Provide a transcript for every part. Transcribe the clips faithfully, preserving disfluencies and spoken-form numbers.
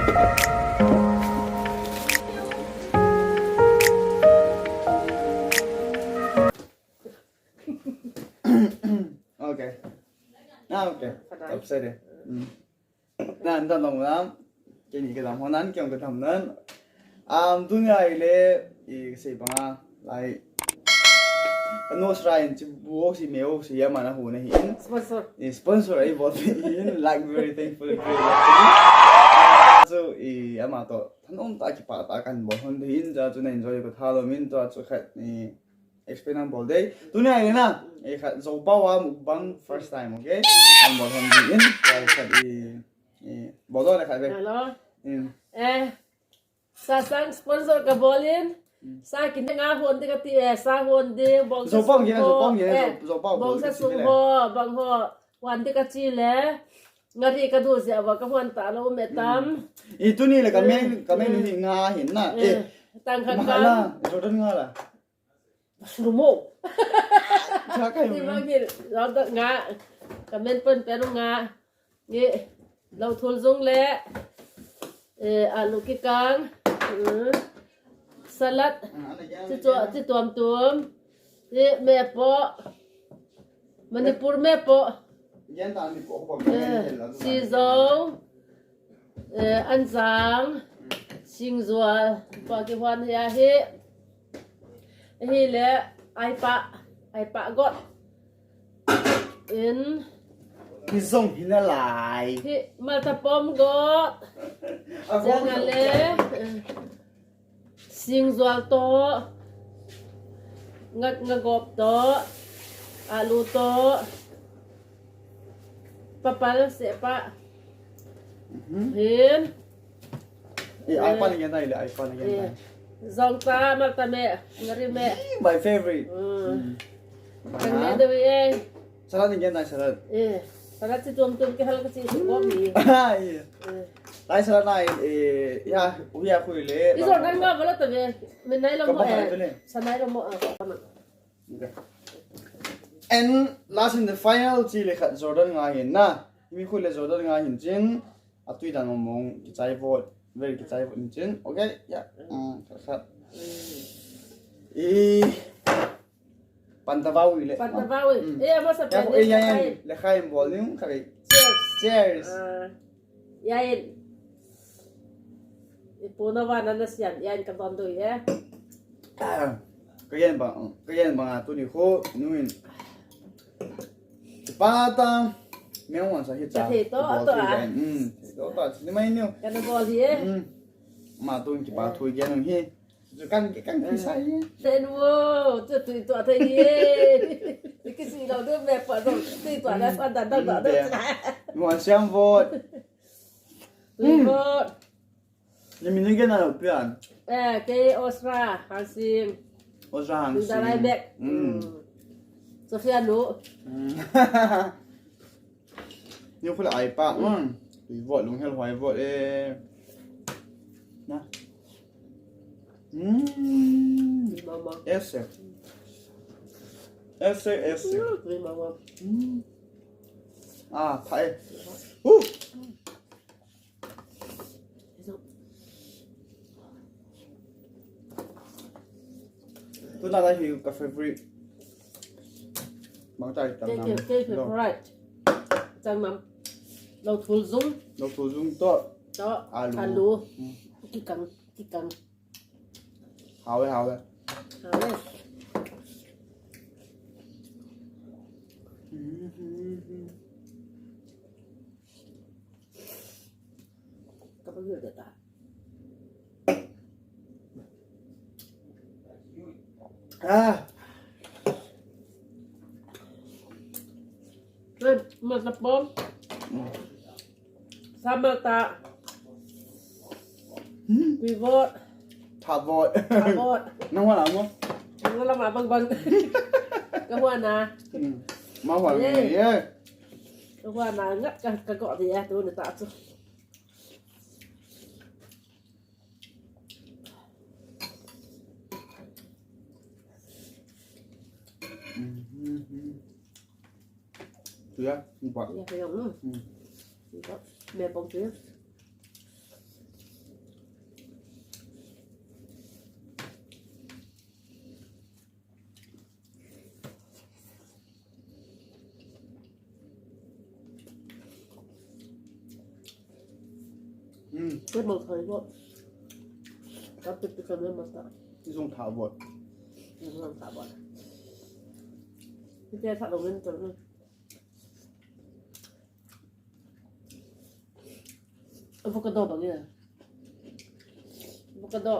Okay. Ah, okay. Upside down. Mm. Nan ta nong lam. Kei ni ka dam ho nan, kei ka dam nan. Um, tunia ile, i, ka sei banga, like, ka nose ra in chi bu si me o si ya mana hu na hin. Sponsor. I sponsor ai bol hin, like, very thankful. So, i, ama to, thanom ta kipa ta kan bol hon hin, ja chu na enjoy ko tha lo min to chu khat ni. Explain ang bol dei. Tunia ile na. E kha, Zopau a mukbang first time, okay? Ang bol hon di in. Kha, kha, i, i, bol do na kha be. Hello. Mm. Eh, sa sang sponsor ka bol in. Mm. Sa kin nga hon di ka ti, eh, sa hon di, bol sa Zopau su nge, ho. Zopau nge, Eh, Zo-, Zopau bol bol sa ka su ti le. Ho, bang ho. Hon di ka chi le. Nga ri ka du zia ba ka hon ta lo me tam. Mm. I tuni le ka men, ka men Mm. ni nga hin na. Eh, Eh, tang kha mahala, kan. Jordan nga la. Mushroom mo. Sa kai Ni mo. Bang ni, lo da nga. Ka men pen pen nga. Ni, lo thul zung le. Eh, alu kikang. Hmm. Salad. Chi tua, chi tuam tuam. Ni me po. Manipur me po. Yan ta ni po ko Eh, ba. Sizo. Eh, anjang, singjual, pa ki huan hi ahi. Hi le, aipa, aipa got. In. Hi zong hi na lai. Hi malta pom got. A got. Jang ale. Eh. Singjual to, nga, nga gop to, alu to, papal sepa. Mhm. Hin. Eh, ai pan again, ai, ai pan again. Eh. Zong ta, mal ta me, ngari me. Ih, my favorite. Mm. Mm. Kang me de we, eh. Salad again, nice salad. Eh, salad si tuam tuam ke hal ka si si ko mi. Ah, yeah. Eh. Nice salad na, eh, ya, uya khui le. Izo nan nga bala ta ve. Min nai lo mo eh. Sa nai lo mo ah. Okay. And last in the final, chi le khat Jordan nga hin na. Mi khui le Jordan nga hin chin. Atui dan mong kichai vot. Very kichai vot hin chin. Okay, ya. Mm, khat khat. Eh. Pantavau le. Pantavau. Mm. Eh, ama sa ya, pen eh, ya, ya, lekhain. Lekhain bol ning kare. Cheers. Cheers. Ah, ya in. Ipo na va na na sian, ya in ka don do ye. Ah, ka yan ba, ka yan ba tu ni ho, nu in. Pata, me wan sa hita. Ka thei to, to a. Mm, to ta, ni mai niu. Ka na bol ye. Mm. Ma tu ki ba tu ye nu hi. Kan, kan kisai. Ten wo, tu, tu, tu, tu, ye. Kisi lo tu me pa tu, tu, tu, na pa dan dan dan. Mo siam vot. Tu vot. Ni min ngen na lo pian. Eh, ke Osra, Hangsing. Osra Hangsing. Dalai bek. Mm. Sofia lo. Mm. Ni khu la ai pa. Mm. Tui vot, lunghel huai vot, eh. Na. Mm. Mama. Ese. Ese, ese. Mm, mama. Mm. Ah, thai. Uh. Tu na hi ka favorite. Mang tai tam nam. Ke, ke favorite. Chang nam. Lo thul zung. Lo thul zung to. To. Alu. Alu. Mm. Kikang, kikang. Hao le, hao le. Hao le. Mm-hmm. Ka pagil de ta. Ah. Red, masapom. Mm. Sa malta. Hmm. Pivot. Tha vot. Tha vot. Nang huan a mo? Nang la ma bang bang. Ka huan a. Hmm. Ma huan a. Ye. Ka huan a ngat ka, ka go di a tu ni ta chu. Mhm. Tuya, empat. Ya, tuya, hmm. Hmm. Empat. Mepong tuya. Hmm. Kei mang thoi bo. Ka pit pit ka me mang ta. Zong tha bo. Zong tha bo. Kei tha lo men tol. Avocado bang ya. Avocado.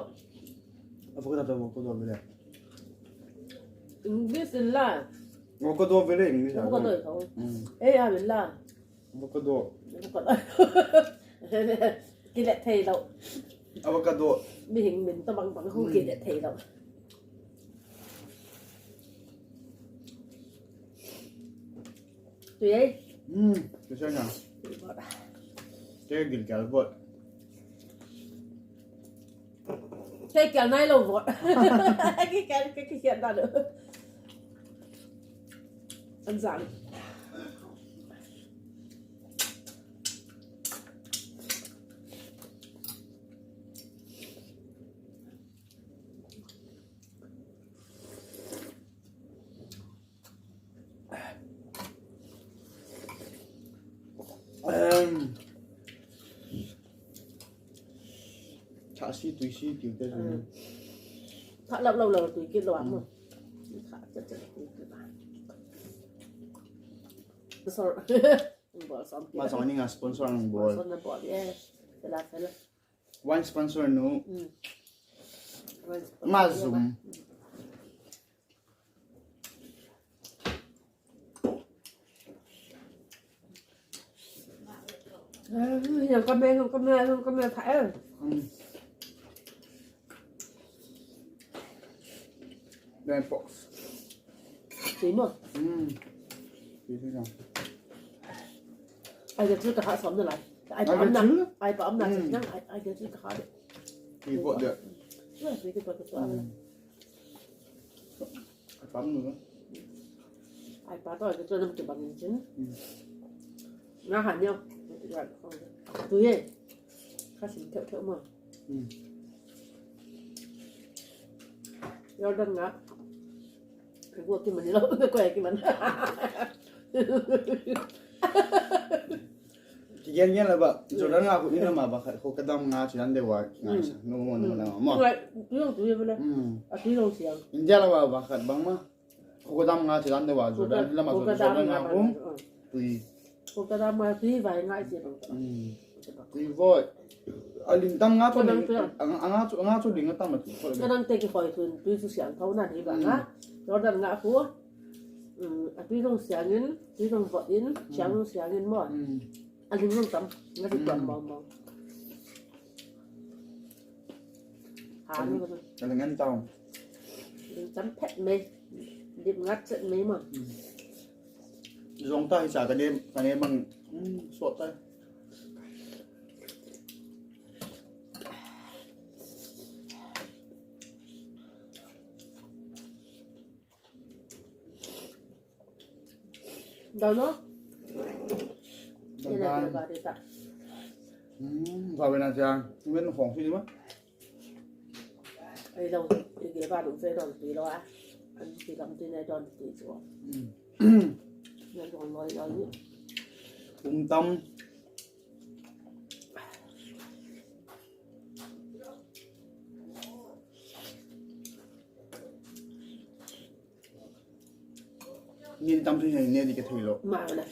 Avocado, avocado bile. English la. Avocado bile, English la. Avocado. Mm. Eh, ya bile. Avocado. Avocado. Kile thei lo. Avocado. Mi hing min to bang bang hu kile thei lo. Tui ei. Hmm, tui sa na. Tui bot. Tui gil gil bot. Tui gil nai lo bot. Ki gil, ki gil na lo. An zang. Em, cha si tui si tiu te. Em. Pha lap lap lap tui kit lo a mo. Pha cha cha tui kit lo a. Sorry. Bol som. Ma song ni nga sponsor ang bol. Sponsor na bol, yes. Sela, sela. One sponsor no. Mm. One sponsor. Ma zoom. Eh, yang kame, yang kame, yang kame, pa, eh. Mm. Then box. Tui mo. Mm. Tui tui lang. Ai, ka chu ka ha som na lai. Ai, pa am na. Ai, pa am na. Mm. Ai, ai, ka chu ka ha de. Tui bo de. Tui, tui, tui, tui, tui. Mm. Ai, pa am na. Ai, pa to, ai, ka chu na kibang chin. Mm. Nga ha nyo. Tui ye. Ka sin theu theu mo. Hmm. Jordan nga. Gua kiman lo, ko kiman. Kigen gen la ba, Jordan nga ko ina ma ba khat, ko kadam nga chidan de wa, nga sa, no mo, no mo, no mo. Ko, tu yong, tu yong bela. Hmm. A tu yong siang. India la ba, ba khat bang ma. Ko kadam nga chidan de wa, Jordan, lama ko kadam Jordan nga bang, ko. Tui. Ko kadam nga tui vai nga isi bang. Hmm. Tui voi. Aling tam nga chu ling, anga chu, anga chu ling tam tu. Ko kadam te ki hoi tun, tui chu siang thou na ni ba nga. Hmm. Jordan nga ko. Hmm, a tui jong siang in, tui jong voi in, siang jong siang in mo. Hmm. Aling jong tam, nga chu tam bang bang. Ha, ni ko. Aling ngan tam. Aling tam phet me. Dip ngat set me ma. Jong ta hi sa ka ne, ka ne mang, hmm, sot ta. Dano? Dano. Ina ba de ta. Hmm, ba we na cha. Men hong si ma. Ai lo, i ge ba lu fe don ti lo a. An ti lam ti ne don ti chu. Hmm. Ne don loi loi ni. Um tam. Ni tam tu ni ne di ke thui lo. Ma le.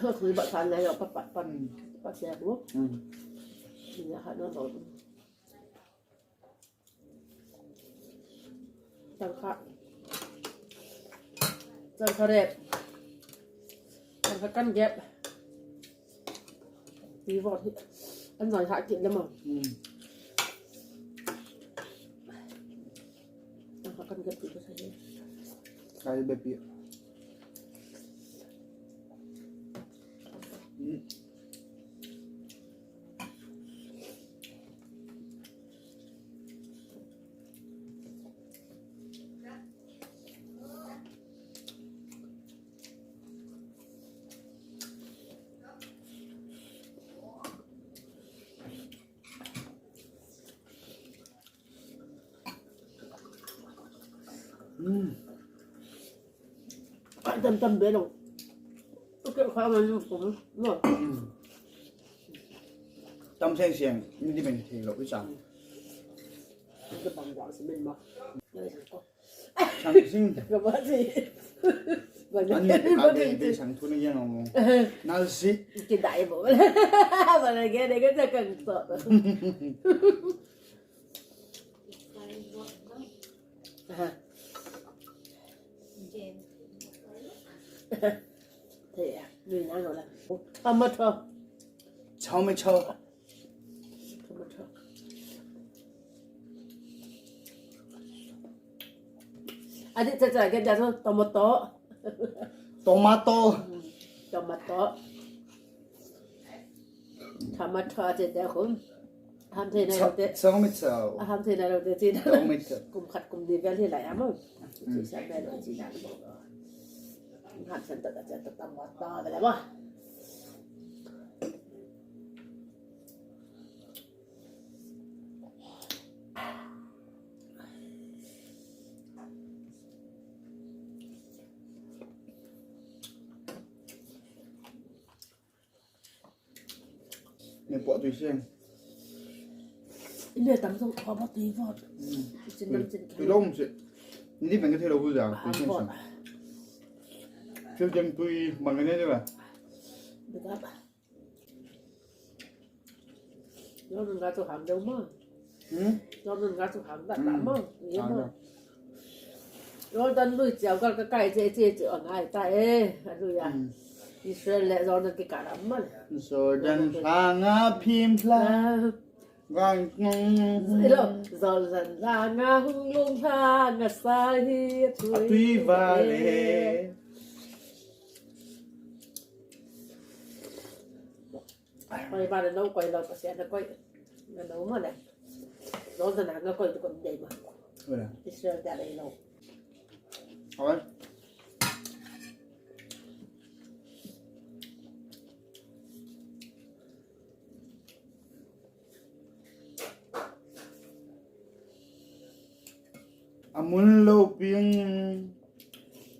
Ko thui ba san le lo pa pa pa. Hmm. Pa se bu. Hmm. Ni ha no lo. Chang kha. Chang kha rep. Chang kha kan gep. Pi vot hi. An noi ha kit le mo. Hmm. Chang kha kan gep pi ko sa hi. Kai be pi. Hmm. Hmm. Tam tam be lo. Okay, kha man ko. No. Hmm. Tam seng seng, ni di beng thei lo, i chang. Ka bang bang si min ma. Ngai sang ko. Chang sing. Ka ba si. Ba ni. Ani a be be sang thu ni yang mo. Nal si. Ki dai bo. Ba la ge de ge ta kan to. Aha. Te ya, ni na lo la. Tomato. Chao me chao. Tomato. Adi cha cha ke da so tomato. Tomato. Tomato. Tomato te te khum. Ham thei nai lo te. Chao me chao. Ham thei nai lo te chi na. Chao me chao. Kum khat kum ni vel hi lai a mo. Chi sa nai lo chi na mo. Ham san ta ta ta ta mo ta da la mo. Ni po tu seng. Ile tam so ko ba ti vo. Chin nam chin. Tu dong si. Ni di beng ke thei lo bu ja. Tu seng seng. Chu jeng tu i bang ne de ba. Dega ba. Lo nun ga tu ham deu ma. Hmm? Lo nun ga tu ham da da ma. Ye ma. Ah, Lo dan lui chiao ga ka kai che che che a ngai ta e. A lui a. Hmm. Israel le Jordan ki ka lam ma. Jordan langa phim phla. Gang Ilo, Jordan langa hung lung langa sa hi a tui. Tui vale. Koi ba le no koi lo ka sia na koi. Na no ma le. Jordan na koi tu ko dei ma. Hola. Israel da le lo. Hola. Amun lo ping.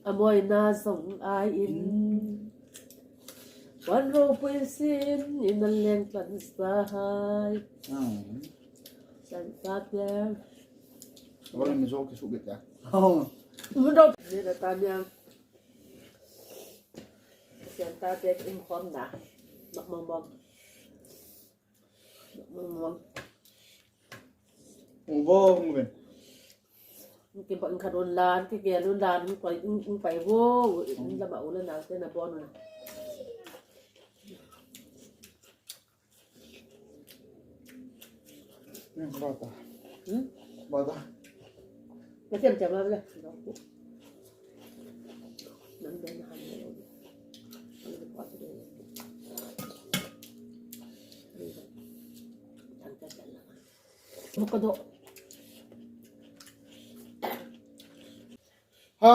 Amoina jong a in. Wan ropui sin in a leng tlan sa hai. Hmm. San sa te. Wala mi zo ke su ke ta. Mun do. Ni da ta nia. Sian ta te in khom na. Nok mong mong. Nok mong mong. Ung vo ung ve. Ki ba in khat un lan, ki gel un lan, un pai, un, un pai vo, un lama u le nau te na bon un. Hmm, bata. Hmm? Bata. Ka tiam tiam la le. Nam de na han le. Tan ka tan la. Bukado. Ha.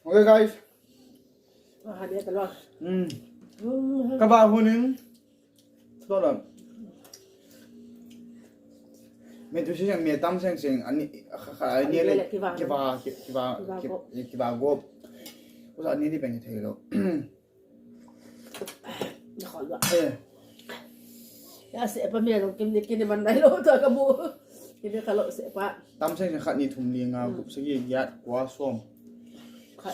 Okay, guys. Ah, dia telur. Hmm. Hmm. Kaba hunin. Tolon. Me tu seng me tam seng seng ani kha kha ani le kiba kiba kiba kiba go. Usa ni di pen thei lo. Khol ba. Eh. Ya se pa me lo kim ni kini man nai lo ta ka mu. Kini ka lo se pa. Tam seng seng khat ni thum li nga gup sagi giat kua som.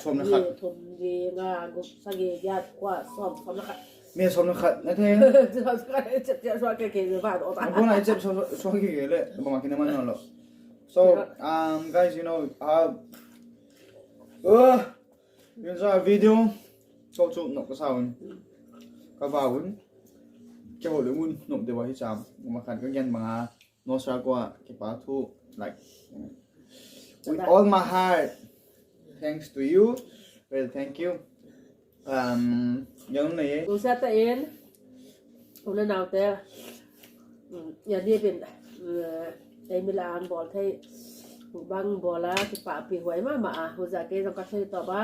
Som le khat. Thum li nga gup sagi giat kua som, som le khat. Me som le khat na the. Som le khat, chep chep so ke ke ba do ba. Abona chep so so ke ke le. Ba ma kini man lo. So, um, guys, you know, uh, uh, Yun sa video. Ko chu nok ka sa un. Ka va un. Ke ho le un nok de wa hi cham. Ma khan ka gen manga. No sa ko a ke pa thu, like, with all my heart. Thanks to you. Well, thank you. Um, yang na ye. Usa ta in. U le nau te, um, ya ni bin, um, ei mi la an bol thei, bang bol a, kipapi huai mama a, huza ke jong ka thei to ba,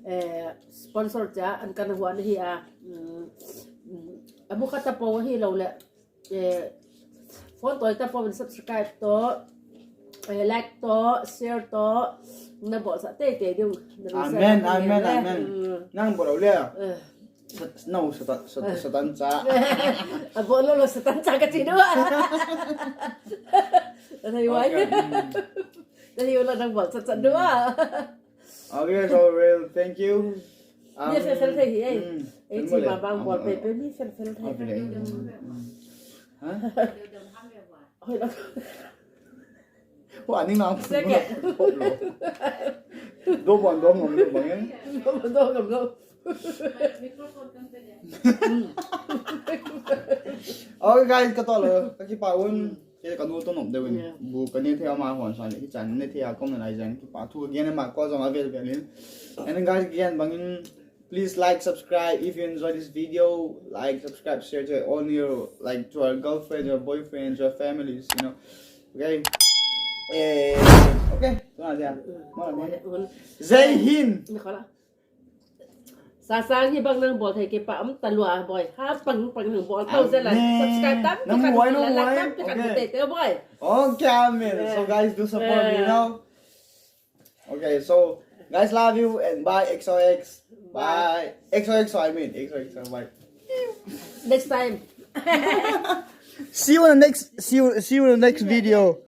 eh, sponsor cha, an kan huan hi a, um, um, amu kata po hi lo le, eh, phone toi ta po, subscribe to, eh, like to, share to, na bol sa te te ding, na bol sa. Amen, amen, amen. Nang bol le. Eh. Sa- No, Satan, Satan, Satan cha. Abol lou lou Satan cha kati dua. Nahi wai. Okay, mm. Nahi wala nang bol Satan dua. Okay, so real, thank you. Ni fel fel thei hi, eh. Mm. Eh, chi ma bang bol pe pe ni fel fel thei. Okay. Ha? Hoi la. Wa ni na. Seke. Do bon do ngom do bang. Do ngam lo. Okay guys, ka to lo. Ka kipa un. Ke ka nu to nom de win. Yeah. Bu ka ne thei ama hon sa le ki chan ne thei a kom na lai jan kipa thu again ma ko jong avel vel in. And then guys again bangin please like, subscribe if you enjoy this video. Like, subscribe, share to all your like to our girlfriend, your boyfriends, your families, you know. Okay. Eh, okay. Tuna dia. Mala mala. Jai Hind. Ni kala. Sa sa ni bang nang bol thei kipa um talua boy. Ha pang pang nang bol tau jela. Amen. Subscribe tam. Nang Tekan buai, like, nang buai. Tam tekan Okay. Te te boy. Okay, amen. So guys, do support me, you know. Okay, so guys, love you and bye X O X. Bye. X O X, I mean X O X. Bye. Next time. See you in the next. See you. See you in the next video.